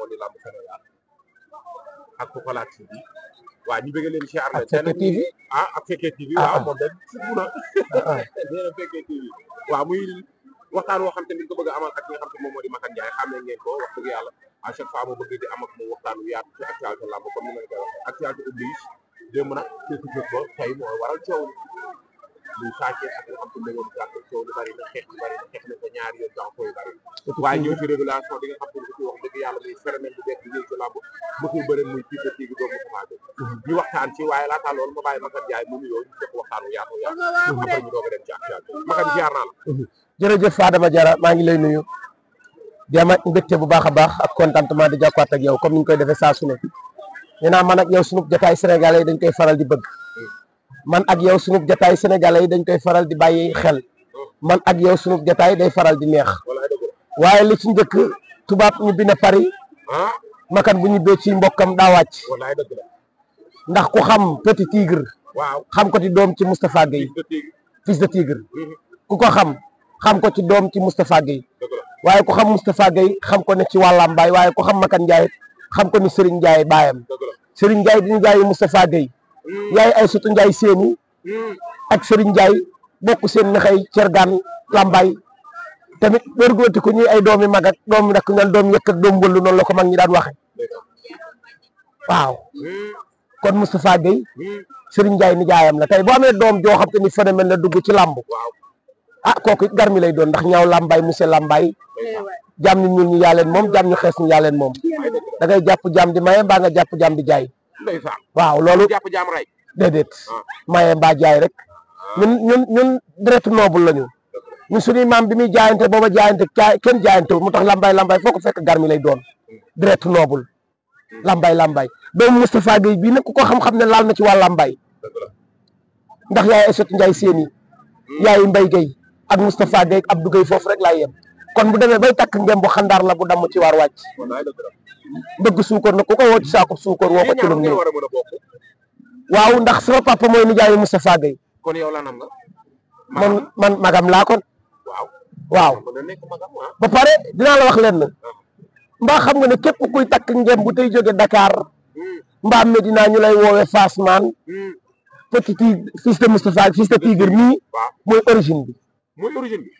moo di lamb Sénégal ak Pokola TV waaw ñu bëgg leen ci armé ak Fekke TV ak Fekke TV waaw moom dañ surtout na nee na Fekke TV waaw muy waxtaan woo xam te ni ko bëgg a amal ak ñi nga xam te moom moo di Makan Ndiaye xam ngeen ko wax dëgg yàlla à chaque fois mu bëgg di am ak moom waxtaan wu yaatu ci actualité lamb comme ni ma la koy waxee actualité oblige démb nag képp ko tey moo waral coow lu sàcce ak nga xam te ne woon gàtt coow lu bari na xeex lu bari na xeex na ko ñaari yoon dans koy bari waaye ñëw ci révélation bi nga xam te ne ci wax dëgg yàlla muy phénomène bu bees bi ñëw ci lamb mosul bëri muy Fils de Tigre doomu commencé ñu waxtaan ci waaye laata loolu ma bàyyi Makan Ndiaye mu nuyoo ñu def waxtaan wu yaatu après ñu doog a dem ci actualité Makan ziar naa la jërëjëf Fadama Diarra maa ngi lay nuyu di am mbégte bu baax a baax ak contentement di jàkkaat ak yow comme ni ñu koy defee saa su ne nee naa man ak yow sunu jotaay sénégalais yi dañ koy faral di bëgg man ak yow sunu jotaay sénégalais yi dañ koy faral di bàyyi xel man ak yow sunu jotaay day faral di neex waaye li ci njëkk tubaab ñu bi ne Paris Makan bu ñibbee ci mbokkam daa wàcc ndax ku xam Petit Tigre xam ko ci doom ci Moustapha Gueye Fils de Tigre ku ko xam ko ci doom ci Moustapha Gueye waaye ku xam Moustapha Gueye xam ko ne ci wàllambaay waaye ku xam Makan Ndiaye xam ko ni Serigne Ndiaye baayam Serigne Ndiaye di njaayi Moustapha Gueye yaay ay sutu Ndiaye seeni ak Serigne Ndiaye bokk seen naxay cergaan lambaay tamit wërgooti ko ñuy ay doomi mag ak doomi rakk ñan doom yëkk ak doom wëllu noonu la ko mag ñi daan waxe waaw kon Moustapha Gueye Serigne Ndiaye ni jaayam la tey boo amee doom joo xam te ni phénomène la dugg ci làmb kooku it garmi lay doon ndax ñaaw lambaay monsieur lambaay jaam ñu ñuul ñu yaa leen moom jaam ñu xees ñu yaa leen moom da ngay jàpp jaam di maye mbaa nga jàpp jaam di jaay waaw loolu déedéet maye mbaa jaay rek ñun deretu noble lañu ñun suñuy maam bi muy jaayante booba jaayante kenn jaayante mu tax lambaay foo ko fekk garmi lay doon deretu noble lambaay doomu Moustapha Gueye bii nag ku ko xam-xam ne laal na ci waa lambaay ndax yaay ay sot Ndiaye seeni yaay Mbaye Gueye ak Moustapha Gueye Abdou Gueye foofu rek laay yem kon bu demee bay takk ngem bu xandaar la bu damm ci waar wàcc bëgg suukar nag ku ko woo ci saako suukar woo ko ci lu ñëw waaw ndax sama papa mooy nijaayu Moustapha Gueye kon yow lan am nga man magam laa kon waaw ba pare dinaa la wax leen na mbaa xam nga ne képp kuy takk ngem bu tey jóge Dakar mbaa Medina ñu lay woowe Fass man Petit Tigre Fils de Moustapha Fils de Tigre mii mooy origine bi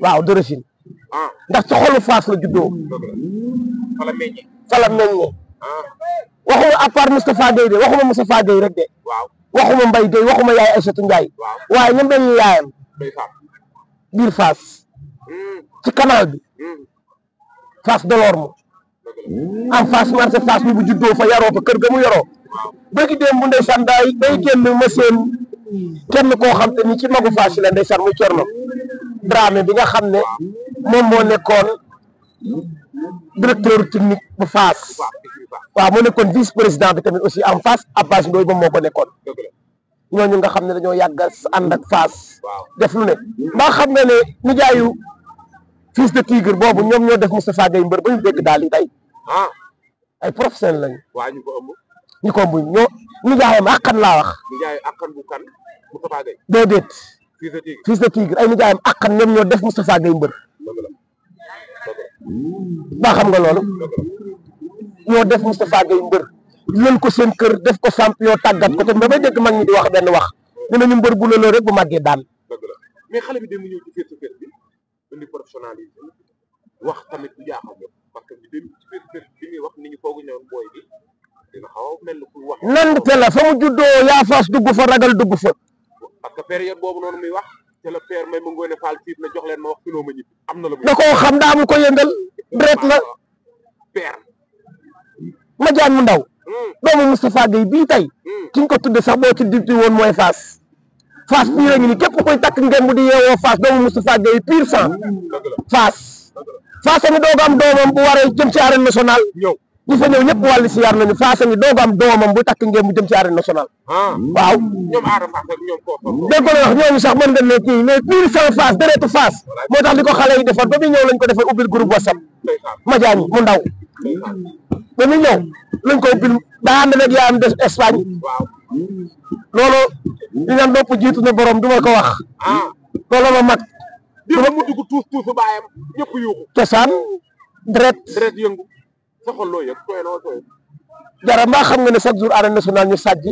waaw d'origine ndax ci xolu Fass la juddoo fa la meññee waxuma à part Moustapha Gueye de waxuma Moustapha Gueye rek de waxuma Mbaye Gueye waxuma yaay Aïssatou Ndiaye waaye ñoom dañuy yaayam biir Fass ci canal bi Fass Delorme en Fass marché Fass bi bu juddoo fa yaroo fa kër ga mu yoroo bëgg déem bu ndeysaan day génn ma seen kenn koo xam te ni ci magu Fass la ndeysaan muy Cerno Dramé bi nga xam ne moom moo nekkoon directeur technique bu Fass waaw moo nekkoon vice président bi tamit aussi en Fass Abbas Ndoye moom moo ko nekkoon ñooñu nga xam ne dañoo yàgg ànd ak Fass def lu ne mbaa xam nga ne nijaayu Fils de Tigre boobu ñoom ñoo def Moustapha Gueye mbër ba ñu dégg daal yi tey ay professionnel lañu ñu ko ëmb ñoo nijaayam akkan laa wax déedéet Fils de Tigre ay nijaayam akkan ñoom ñoo def Moustapha Gueye mbër baa xam nga loolu ñoo def Moustapha Gueye mbër leen ko seen kër def ko champion tàggat ko te ba may dégg mag ñi di wax benn wax ne nañu mbër bu lëloo rek bu màggee daan mais xale bi dem ñëw ci face to face bi indi professionnalisme wax tamit du jaaxal ñëpp parce que bi dem ci face to face bi muy wax ni ñu foogu ñëwoon booy bi dina xaw a mel ni ku wax nante la fa mu juddoo yaa Fass dugg fa ragal dugg fa parce que période boobu noonu muy wax te la père may ma ngoone Fall siit na jox leen ma wax kiloo ma ñibbi am na la da koo xam daa mu ko yëngal dret la père ma jaan mu ndaw doomu Moustapha Gueye bii tey ki ñu ko tudde sax boo ci dibti woon mooy Fass Fass bii la ngi ni képp koy takk ngeen bu di yeewoo Fass doomu Moustapha Gueye pur sang Fass Fass a ngi doog am doomam bu waree jëm ci arène nationale ñi fa ñëw ñëpp wàllu si yaar nañu Fass a ngi doog am doomam bu takk ngeen bu jëm ci arène nationale waaw dégg nga wax ñooñu sax mën nga ne kii mais pur sang Fass deretu Fass moo tax li ko xale yi defar ba muy ñëw lañ ko defar ubbil groupe WhatsApp Madiagne mu ndaw ba muy ñëw lañ ko ubbil daa ànd nag yaa am des Espagne loolu li naan dopp jiitu na borom du ma ko wax loolu ma mag dima mu dugg tuus tuusu baayam ñëpp yuuxu cosaan deret yëngu sa xol loo yëg tooy na wala tooy. Jara mbaa xam nga ne chaque jour arène nationale ñu sàjj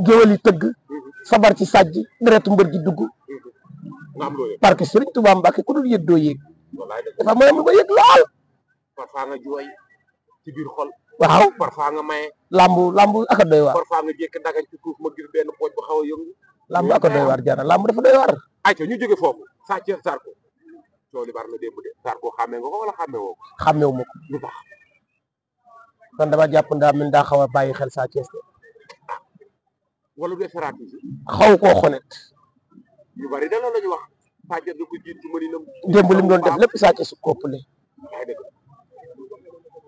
géwél yi tëgg sabar ci sàjj deretu mbër ji dugg nga am loo yëg. parce que Serigne Touba Mbacke ku dul yëg doo yëg wallaay dëgg dafa mën lu ba yëg lool parfois nga jooy ci biir xol. waaw parfois nga maye. lambu aka doy waar parfois nga jékki dagañ ci suuf ma gis benn pooj bu xaw a yëngu. lambu aka doy waar Jara lambu dafa doy waar ayca ñu jóge foofu Sa Thiès Zarko coow li bar na démb de Zarko xàmmee nga ko wala xàmmee woo ko. xàmmeewu ma ko lu tax kon dama jàpp ndaa min daa xaw a bàyyi xel Sa Thiès de wala du stratégie xaw koo xonet ñu bari de loolu la ñu wax Sa Thiès da ko jiit ci mëninam. démb li mu doon def lépp Sa Thiès su koppale yaa dëgg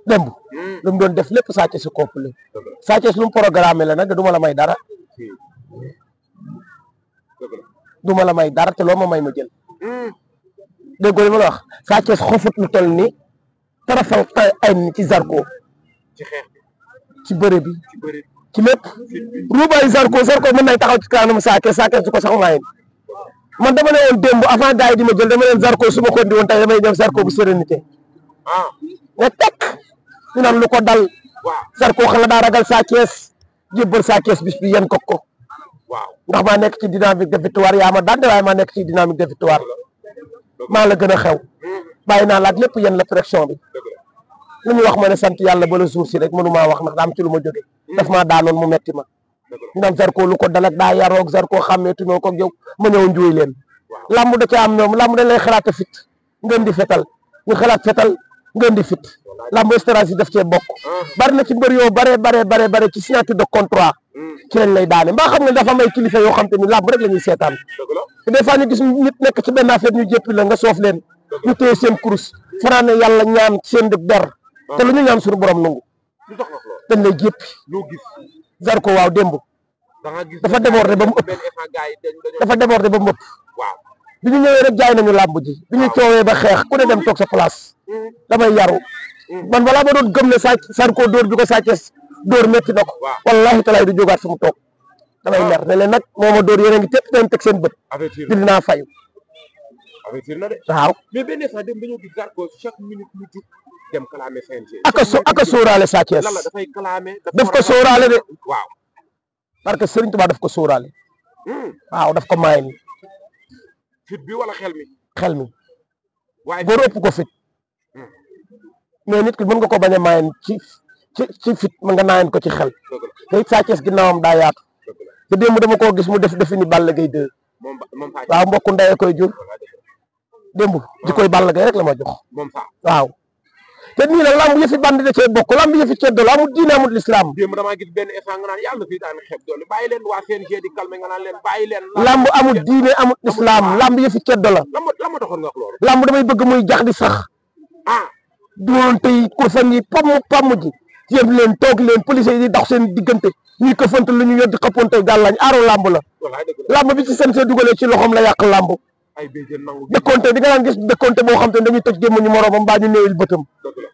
démb lu mu doon def lépp Sa Thiès su koppale Sa Thiès lu mu programmé la nag du ma la may dara du ma la may dara te loo ma may ma jël dégg li ma la wax Sa Thiès xofut lu toll ni tarafal ay ni ci Zarko ci xeex ci bëre bi ci bëri ci lépp ruubaay Zarko mën nay taxaw ci kanam Sa Thiès du ko sax maayin man dama ne woon démb avant gars yi di ma jël dama leen Zarko su ma ko di woon tey damay def Zarko bu sérénité ah nga tekk ñu naan lu ko dal waaw Zarko xala daa ragal Sa Thiès jébbal Sa Thiès bis bi yen ko waaw ndax maa nekk ci dynamique de victoire yaa ma daan de waaye maa nekk ci dynamique de victoire maa la gën a xew bàyyi naa laaj lépp yen la pression bi dëgg la lu ñu wax ma ne sant yàlla ba la jour si rek mënumaa wax ndax daa am ci lu ma jóge daf maa daanoon mu metti ma ñu naan Zarko lu ko dal ak daa yaroog Zarko xàmmeetuñoo ko yow ma ñëw njuuy leen lamb da ca am ñoom lamb dañ lay xalaat fit ngeen di fetal ñu xalaat fetal ngeen di fit lamb stratégie daf cee bokk bari na ci mbër yoo bare ci signature de contrat ci lañ lay daane mbaa xam nga dafa may kilifa yoo xam te ni lamb rek la ñuy seetaan dëgg la te des fois ñu gis nit nekk ci benn affaire ñu jéppi la nga soof leen ñu téye seen kurus fanaane yàlla ñaan seen dëg der te lu ñu ñaan suñu borom nangu lu tax wax loolu dañ lay jéppi loo gis Zarko waaw démb da nga gis dafa débordé ba mu ëpp benn instant gars yi dañoo dafa débordé ba mu ëpp waaw bi ñu ñëwee rek jaay nañu làmb ji bi ñu coowee ba xeex ku ne dem toog sa place damay yaru man balaa ma doon gëm ne Zarko dóor bi ko Sa Thiès dóor métti na ko wallahi talaay du jógaat fi mu toog damay mer ne leen nag moo ma dóor yéen a ngi tépp teen teg seen bët avertir di dinaa fayu avertir na de waaw mais benn instant dem dañoo gis Zarko chaque minute mu jug dem clamé CNG aka sóoraale Sa Thiès lan la dafay clamé daf ko sóoraale de waaw parce que Serigne Touba daf ko sóoraale waaw daf ko maay ni fit bi wala xel mi xel mi waaye góor ëpp ko fit mais nit ki mën nga ko bañ a maayen ci fit mën nga naayen ko ci xel te it Sa Thiès ginnaawam daa yaatu te démb dama koo gis mu def defi ni Balla Gaye 2 moom waaw mbokku ndeye koy jur démb ji koy Balla Gaye rek la ma jox moom sax waaw te nii nag lamb yëfi bandi da cee bokk lamb yëfi ceddo la amul diine amul lislaam démb damaa gis benn instant nga naan yàlla fii daan xeeb doole bàyyi leen waa CNG di calmé nga naan leen bàyyi leen lamb amul diine amul lislaam lamb yëfi ceddo la la ma taxoon nga wax loolu lamb damay bëgg muy jax di sax ah doonte yi ko fan yi pamm ji yéen leen toog leen police yi di dox seen diggante ñuy këfante lu ñu yor di xëppoonte gàllañ aaru lamb la wallaay dëgg la lamb bi ci seen see dugalee ci loxoom la yàq lamb ay béjjën nangu dëkkonte di nga daan gis dëkkonte boo xam te ne dañuy tëj gémmañu moroomam mbaa ñu néewil bëtam dëgg la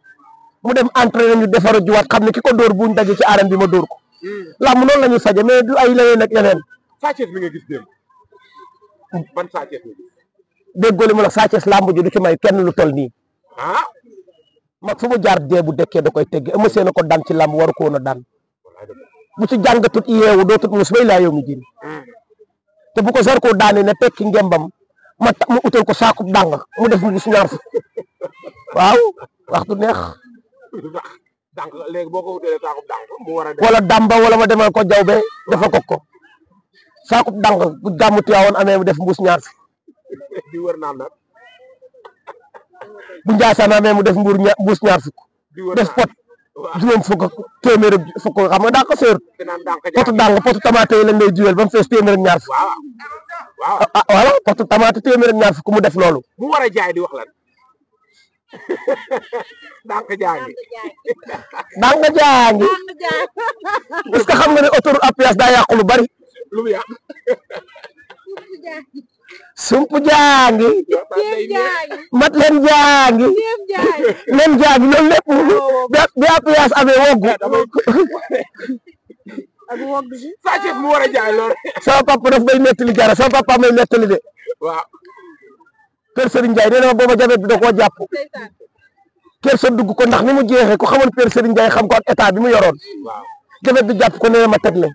mu dem entraîné ñu defara juwaat xam ne ki ko dóor buñ daje ci arène bi ma dóor ko lamb noonu la ñuy faje mais du ay leneen ak leneen Sa Thiès mi nga gis démb ban Sa Thiès mi gis déggoo li ma la Sa Thiès lamb ji du ci may kenn lu toll nii ah mag fu mu jaar dee bu dekkee da koy tegg ëma seen ko daan ci lamb waru ko woon a daan wallaay dëgg la bu ci jàngatut yeewu dootut mus bay laa yow mi jin te bu ko Zarko daane ne tekki ngembam mu utal ko saakub dàng mu def mu gis ñaar fukk waaw waxtu neex dànk léegi boo ko wutalee saakub dànk mu war a def wala damba wala ma demal ko jawbe dafa ko saakub dàng bu gàmmu Tiwaawoon amee mu def mbuus ñaar fi di wër naan nag bu Njaasaan amee mu def mbuus ñaar fukk di wër def pot juróom fukk téeméer ak fukk xam nga daa ko séer naan dànk potu dàng potu tamaate yi lañ lay jiwel ba mu fees téeméer ak ñaar fukk waaw waaw ah voilà potu tamaate téeméer ak ñaar fukk mu def loolu mu war a jaay di wax lan dànk jaangi dàng jaangi est-ce que xam nga ne autoroute à péage daa yàqu lu bari lu mu yàq sump jaangi mat leen jaangi nen jaangi loolu lépp bi à péage amee woggu Sa Thiès mu war a jaay loolu sama papa daf may nettali Jara sama papa may nettali de waaw kër Serigne Ndiaye nee na ma booba jabet bi da koo jàpp kersa dugg ko ndax ni mu jeexee ku xamoon Père Serigne Ndiaye xam ko ak état bi mu yoroon waaw jafet bi jàpp ko nee na ma teg le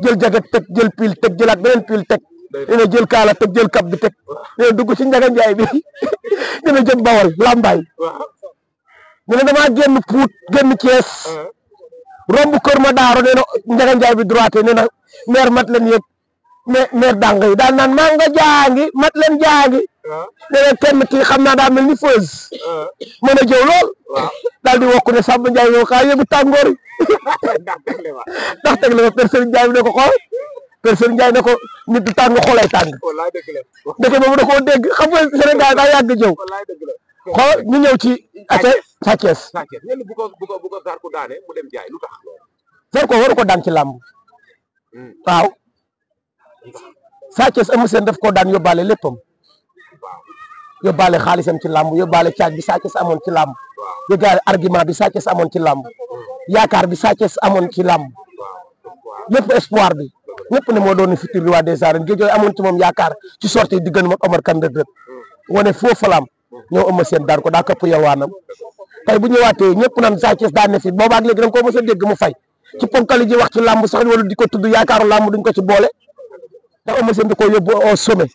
jël jaget teg jël pile teg jëlaat beneen pile teg nee na jël kaala teg jël kap bi teg nee na dugg ci Njaga Njaay bi dina jëm Bawol Lambaay mu ne damaa génn Pout génn Thiès romb Kër ma daaro nee na Njaga Njaay bi droité nee na maire mat leen yëg maire dàng yi daal naan maa nga jaangi mat leen jaangi nee na kenn kii xam naa daa mel ni feuse mën a jëw lool daal di wokk ne Samba Ndiaye yow xaa yëbu tàngoor yi ndax teg la ma Père Serigne Ndiaye bi ne ko xool Père Serigne Ndiaye ne ko nit du tàng xoolay tàng ndeke boobu da koo dégg xam nga Sénégal daa yàgg jëw xool ñu ñëw ci ate Sa Thiès bu ko Zarko daane mu dem jaay lu tax Zarko waru ko daan ci làmb waaw Sa Thiès Eumeu Sène daf koo daan yóbbaale léppam yóbbaale xaalisam ci làmb yóbbaale caaj bi Sa Thiès amoon ci làmb yóbbaale argument bi Sa Thiès amoon ci làmb yaakaar bi Sa Thiès amoon ci làmb lépp espoir bi ñëpp ne moo doon futur roi des arènes géejooy amoon ci moom yaakaar ci sortie diggante ak Omar Kane Reug Reug wane foofu laam ñëw Eumeu Sène daan ko daa këpp yalwaanam tey bu ñëwaatee ñëpp naan Sa Thiès daan ne fi boobaak léegi da nga ko mos a dégg mu fay ci ponkali ji wax ci làmb sax wala di ko tudd yaakaaru làmb duñ ko ci boole ndax Eumeu Sène di ko yóbbu au sommet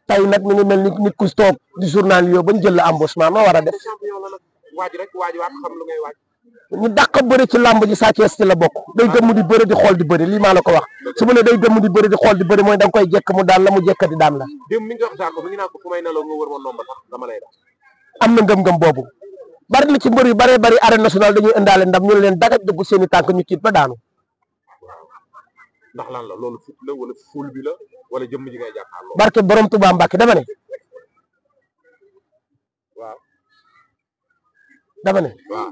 tey nag mi ngi mel ni nit ku toog di journal yow bañ jël la embauchement ma war a def ñu dàq bëri ci làmb ji Sa Thiès ci la bokk day gëmm di bëri di xool di bëri lii maa la ko wax su ma ne day gëmm di bëri di xool di bëri mooy da nga koy jekk mu daan la mu jekkati daan la am na ngëm-ngëm boobu bari na ci mbër yu baree bari arène nationale dañuy indaale ndam ñu leen dagaj dugg seen i tànk ñu tiit ba daanu ndax lan la loolu fut la wala ful bi la wala jëmm ji ngay jàkkaarloo barke borom Touba Mbacke dama ne waaw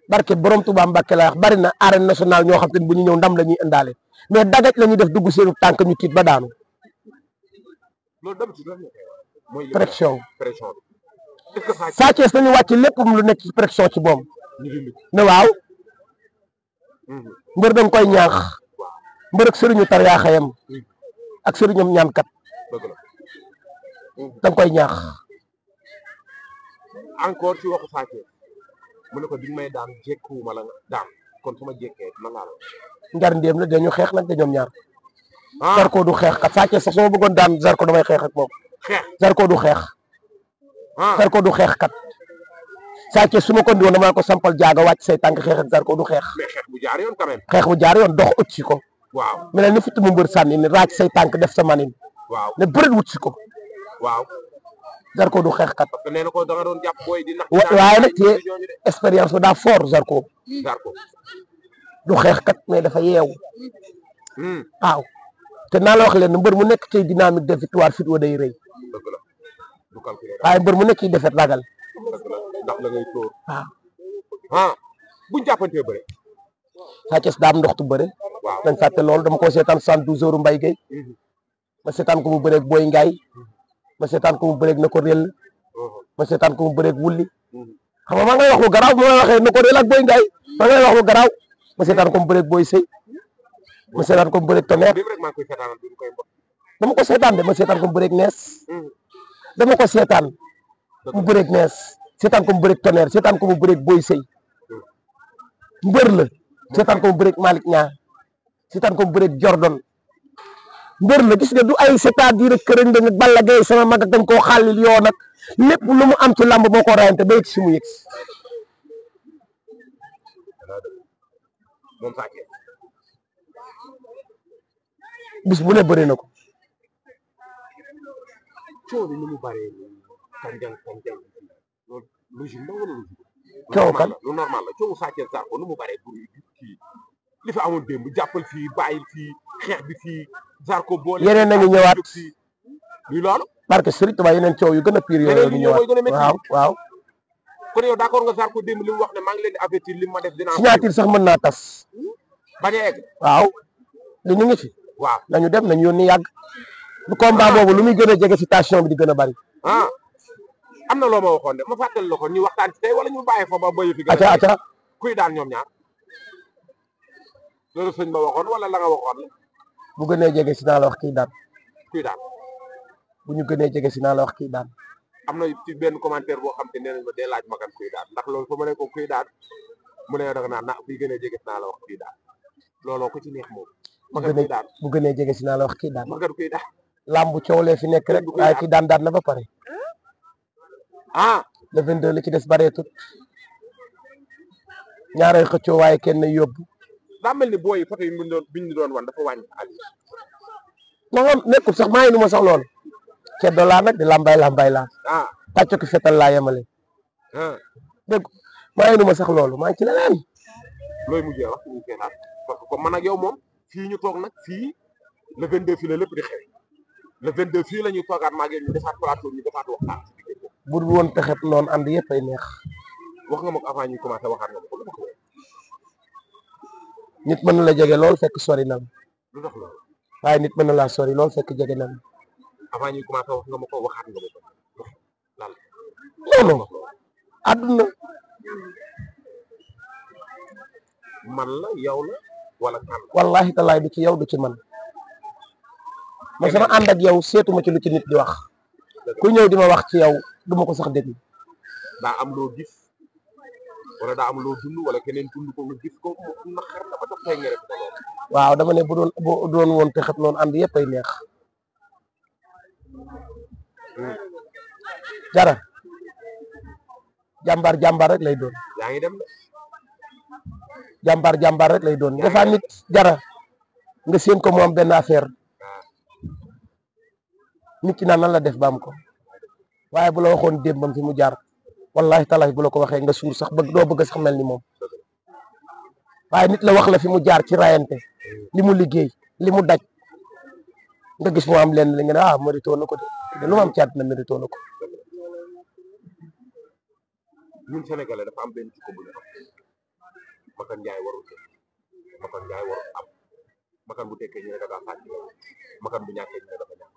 barke borom Touba Mbacke la wax bari na arène nationale ñoo xam te ne bu ñu ñëw ndam la ñuy indaale mais dagaj la ñuy def dugg seenu tànk ñu tiit ba daanu pression Sa Thiès nañu wàcc lépp lu nekk ci pression ci boom ne waaw mbër danga koy ñaax mbër ak sëriñu tar yaa xayam ak sëriñam ñaankat danga koy ñaax encore ci waxu Sa Thiès mu ne ko bi may daan jékkuwuma la daan kon su ma jékkee man laa la njar ndéem la dañu xeex nag dañoom ñaar Zarko du xeex kat Sa Thiès sax soo bëggoon daan Zarko damay xeex ak moom Zarko du xeex Zarko du xeex kat Sa Thiès su ma ko ndiwoon damaa ko sampal jaaga wàcc say tànk xeex ak Zarko du xeex mais xeex bu jaar yoon quand même xeex bu jaar yoon dox ut si ko waaw mel ni fitt mu mbër sànni ne raaj say tànk def sa manin waaw ne bëreet wut si ko waaw Zarko du xeex kat parce que nee na ko da nga doon jàpp booy di nax waaye nag ci expérience ba daa fort Zarko du xeex kat mais dafa yeewu waaw te naa la wax leen mbër mu nekk ci dynamique de victoire fit wa day rëy waaye mbër mu nekk ci defet ragal ndax la ngay tóor waaw buñ jàppantee bëre Sa Thiès daa am ndoxtu bëre dañ fàtte loolu dama ko seetaan 72 heures Mbaye Gueye ma seetaan ko mu bëreeg Boy Ngaay ma seetaan ko mu bëreeg na ko réel ma seetaan ko mu bëreeg wulli xam nga maa ngay wax lu garaaw bu ma waxee na ko réel ak Boy Ngaay maa ngay wax lu garaaw ma seetaan ko mu bëreeg Boy Sey ma seetaan ko mu bëreeg Tonnerre dama ko seetaan de ma seetaan ko mu bëreeg Nees dama ko seetaan mu bëreeg Nees seetaan ko mu bëreeg Tonnerre seetaan ko mu bëreeg Boy Sey mbër la seetaan ko mu bëreeg Malick Niang seetaan ko mu bëreeg Jordan mbër la gis nga du ay c'est-à-dire kërëñ da nga Balla Gaye sama mag ak dañ koo xaalil yoo nag lépp lu mu am ci làmb moo ko rayante ba yëg si mu yëg moom Sa Thiès bis bu ne bëri na ko coow li ni mu bëree kanjang loolu logique la wala logique coow kan lu normal la coowu Sa Thiès Zarko nu mu bëree pour kii li fi amoon démb jàppal fii bàyyil fii xeex bi fii Zarko boole yeneen a ngi ñëwaat lii loolu parce que Serigne Touba yeneen coow yu gën a pire yooyu ngi ñëwaat waaw waaw kon yow d'accord nga Zarko démb li mu wax ne maa ngi leen di avertir li ma def dinaa signature sax mën naa tas bañ a egg waaw li ñu ngi fi waaw nañu dem nañu yónni yàgg bu combat boobu lu muy gën a jege ci tension bi di gën a bari am na loo ma waxoon de ma fàttali la ko ñu waxtaan ci tey wala ñu bàyyi fa ba bayu fi acca kuy daan ñoom ñaar loolu sëñ ba waxoon wala la nga waxoon la bu gënee jege si naa la wax kii daan kuy daan bu ñu gënee jege si naa la wax kii daan am na ci benn commentaire boo xam te nee nañ ma dee laaj Makan kuy daan ndax loolu fa ma ne ko kuy daan mu ne da nga naan na buy gën a jege naa la wax kuy daan looloo ko ci neex moom. Makan kuy daan bu gënee jege si naa la wax kii daan. Makan kuy daan. lambu coow lee fi nekk rek waaye kii daan na ba pare. ah le 22 li ci des bareetut ñaareel xëccoo waaye kenn yóbbu. daa mel ni booy photo yi ñu doon wan dafa wàññi Aliou. non nekkul sax maa ngi nu ma sax lool. ceddo laa nag di lambay laa. ah tàcco ki fetal laa yemale. dégg maa ngi nu ma sax loolu maa ngi ci leneen. looy mujjee wax ñu seetaat parce que comme man ak yow moom fii ñu toog nag fii le 22 fii la lépp di xew le 22 fii la ñuy toogaat maa ngi ñu defaat plateau ñu defaat waxtaan. bu dul woon pexet noonu ànd yëpp ay neex. wax nga ma ko avant ñuy commencé waxaat nga ma ko lu tax loolu. nit mën na la jege lool fekk sori na lu tax loolu. waaye nit mën na laa sori lool fekk jege na avant ñuy commencé wax nga ma ko waxaat nga ma ko lan. non àdduna. man la yow la wala kan. wallahi talaay du ci yow du ci man. man sama ànd ak yow seetuma ci lu ci nit di wax. ku ñëw di ma wax ci yow du ma ko sax déglu. daa am loo gis wala daa am loo dund wala keneen dund ko nga gis ko mu naqar la ba tax tey nga rek waaw dama ne bu doon woon pexet noonu ànd yëpp ay neex. Jara jàmbaar rek lay doon. yaa ngi dem de. jàmbaar rek lay doon dafa nit Jara nga séen ko mu am benn affaire nit ki naan nan la def ba am ko waaye bu la waxoon démbam fi mu jaar wallahi talaay bu la ko waxee nga suur sax bëgg doo bëgg sax mel ni moom waaye nit la wax la fi mu jaar ci rayante li mu liggéey li mu daj nga gis mu am leen li nga ne mérito na ko de lu mu am ci àddina mérito na ko. ñun Sénégalais dafa am benn jikko bu ñu am Makan Ndiaye warul Makan Ndiaye warul am Makan bu tekkee ñu ne dafa sàcc Makan bu ñàkkee ñu ne dafa ñàkk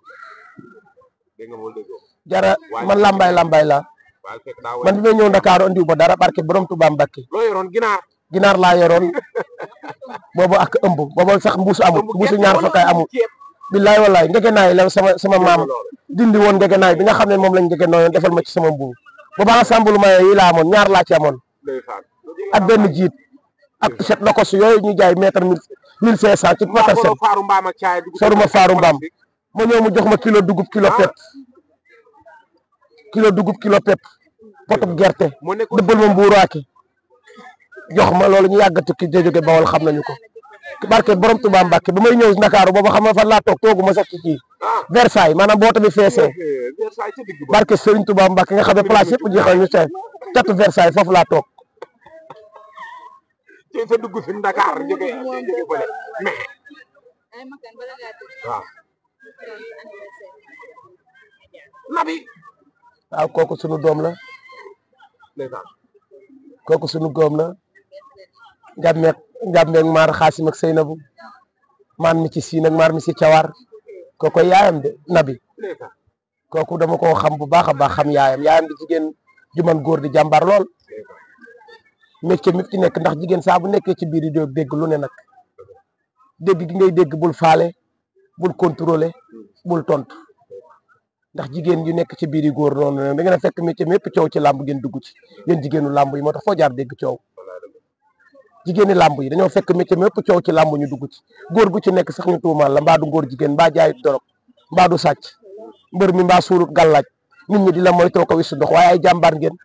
dégg nga wala déggoo. Jara man lambaay laa. waaye fekk daa man bi may ñëw Ndakaaru andiwu ba dara barke borom Tuubaa Mbàkke. loo yoroon ginaar laa yoroon boobu ak ëmb boobu sax mbuusu amul mbuusu ñaar fakkaay amul. billaay wallaay ngegenaay la sama maam dindi woon ngegenaay bi nga xam ne moom lañ ngegenaayoon defal ma ci sama mbubu booba ensemble ma yi laa amoon ñaar laa ci amoon ak benn jiit ak set lokos yooyu ñu jaay mètre 1500 ci Patersen soruma faaru mbaam ma ñëw mu jox ma kilo dugub kilo pepp potub gerte dëbbal ma mbuuraaki jox ma loolu ñu yàgg tukki jóge Bawol xam nañu ko barke borom Tuubaa Mbàkke ba may ñëw Ndakaaru boobu xam nga fan laa toog toogu ma sax ci kii Versailles maanaam boo tamit feesee barke Serigne Touba Mbàkke nga xam ne place yëpp jeexal ñu see catu Versailles foofu laa toog. ci sa dugg fi Dakar jóge fële mais waaw Nabi waaw kooku sunu doom la kooku sunu doom la njàmmeeg maar Xaasim ak Seynabu maan mi ci siin ak maar mi ci cawar kooku yaayam de Nabi kooku dama ko xam bu baax a baax xam yaayam di jigéen ju man góor di jàmbar lool métier mi ci nekk ndax jigéen saa bu nekkee ci biir yi dégg lu ne nag dégg gi ngay dégg bul faale bul contrôler bul tontu ndax jigéen yu nekk ci biir yi góor noonu da ngeen a fekk métier mi yëpp coow ci làmb ngeen dugg ci yéen jigéenu làmb yi moo tax foo jaar dégg coow jigéeni làmb yi dañoo fekk métier mi yëpp coow ci làmb ñu dugg ci góor gu ci nekk sax ñu tuumaal la mbaa du góor jigéen mbaa jaayut dorog mbaa du sàcc mbër mi mbaa suurut gàllaaj nit ñi di la mooy too ko wisu dox waaye ay jàmbaar ngeen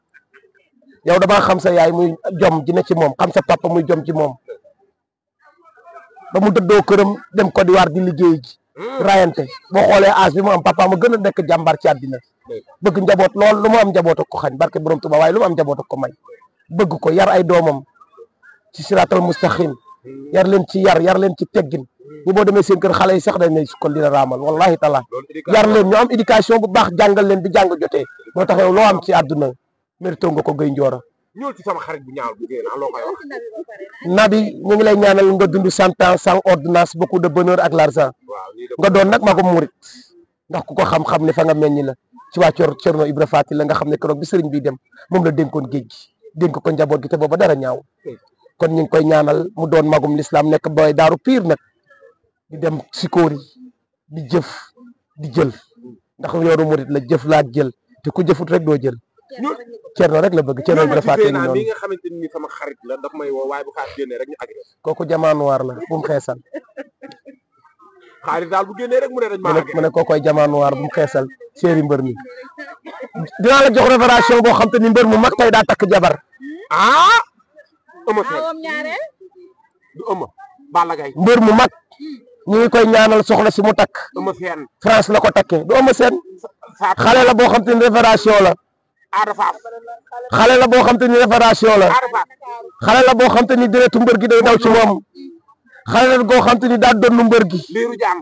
yow damaa xam sa yaay muy jom ji ne ci moom xam sa papa muy jom ci moom ba mu dëddoo këram dem Côte d'Ivoire di liggéey ji rayante boo xoolee âge bi mu am papa ma gën a nekk jàmbaar ci àddina bëgg njaboot lool lu mu am njaboot ak ko xañ barke borom Tuubaa waaye lu mu am njaboot ak ko may bëgg ko yar ay doomam ci siraatal mustaqim yar leen ci yar leen ci teggin ñu boo demee seen kër xale yi sax dañ ne sukkal dina raamal wallahi taala yar leen ñu am éducation bu baax jàngal leen bi jàng jotee moo tax yow loo am ci àdduna mérito nga ko Gueye Ndiora ñëw ci sama xarit bu ñaaw bu génn loo koy wax Nabi ñu ngi lay ñaanal nga dund 100 ans sans ordonnance beaucoup de bonheur ak l'argent nga doon nag magum murit ndax ku ko xam-xam ne fa nga meññi la ci waa Cerno Ibra Faati la nga xam ne keroog bi sëriñ bi dem moom la dénkoon géej gi dénk ko njaboot gi te booba dara ñaaw kon ñu ngi koy ñaanal mu doon magum l'islam nekk booy daaru piir nag di dem sikóor yi di jëf di jël ndax yoonu murit la jëf laa jël te ku jëfut rek doo jël ñu Thierno rek la bëgg Thierno bi dafa tee mi nga xamante ni sama xarit la daf may woo waaye bu xaar génnee rek ñu agressé kooku jamaanuwaar la bu mu xeesal xaalis daal bu génnee rek mu ne dañ maa mu ne kookoy jamaanuwaar bu mu xeesal séeri mbër mi dinaa la jox révélation boo xam te ni mbër mu mag tey daa takk jabar ëma du ëma Balla Gaye mbër mu mag ñu ngi koy ñaanal soxna si mu takk ëma seen France la ko takkee du ëma seen xale la boo xam te ni révélation la Ada Fass xale la boo xam te ni révélation la Ada Fass xale la boo xam te ni deretu mbër gi day daw ci moom xale la boo xam te ni daa donnu mbër gi liiru jàng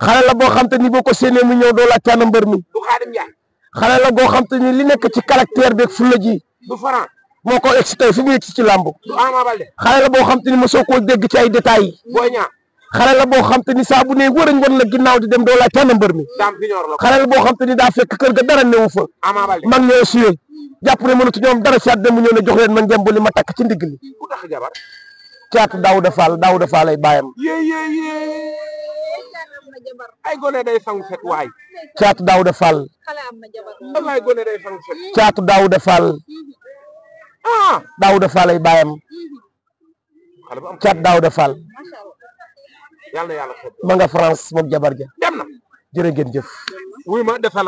xale la boo xam te ni boo ko séenee mu ñëw doo laaj cànn mbër mi du Xaadim Njaay xale la boo xam te ni li nekk ci caractère beeg fulla ji du Franc moo ko excité fi mu yegg ci làmb du Ama Baldé xale la boo xam te ni mosoo koo dégg ci ay détails Boy Niang xale la boo xam te ni saa bu ne wërëñ woon la ginnaaw di dem doo laaj cànn mbër mi Dame Junior la xale la boo xam te ni daa fekk kër ga dara newu fa Ama Baldé mag ñoo suyee jàpp ne mënatu ñoom dara si àddina mu ñëw ne jox leen ma ngemb li ma takk ci ndigg li ku tax jabar caatu Daouda Fall ay baayam yee ay gone day sangu set waay caatu Daouda Fall ay gone day sangu set caatu Daouda Fall Daouda Fall ay baayam xale bu am caat Daouda Fall yàlla na yàlla xet ma nga France moom jabar ja dem na jërë ngeen jëf wuy ma defal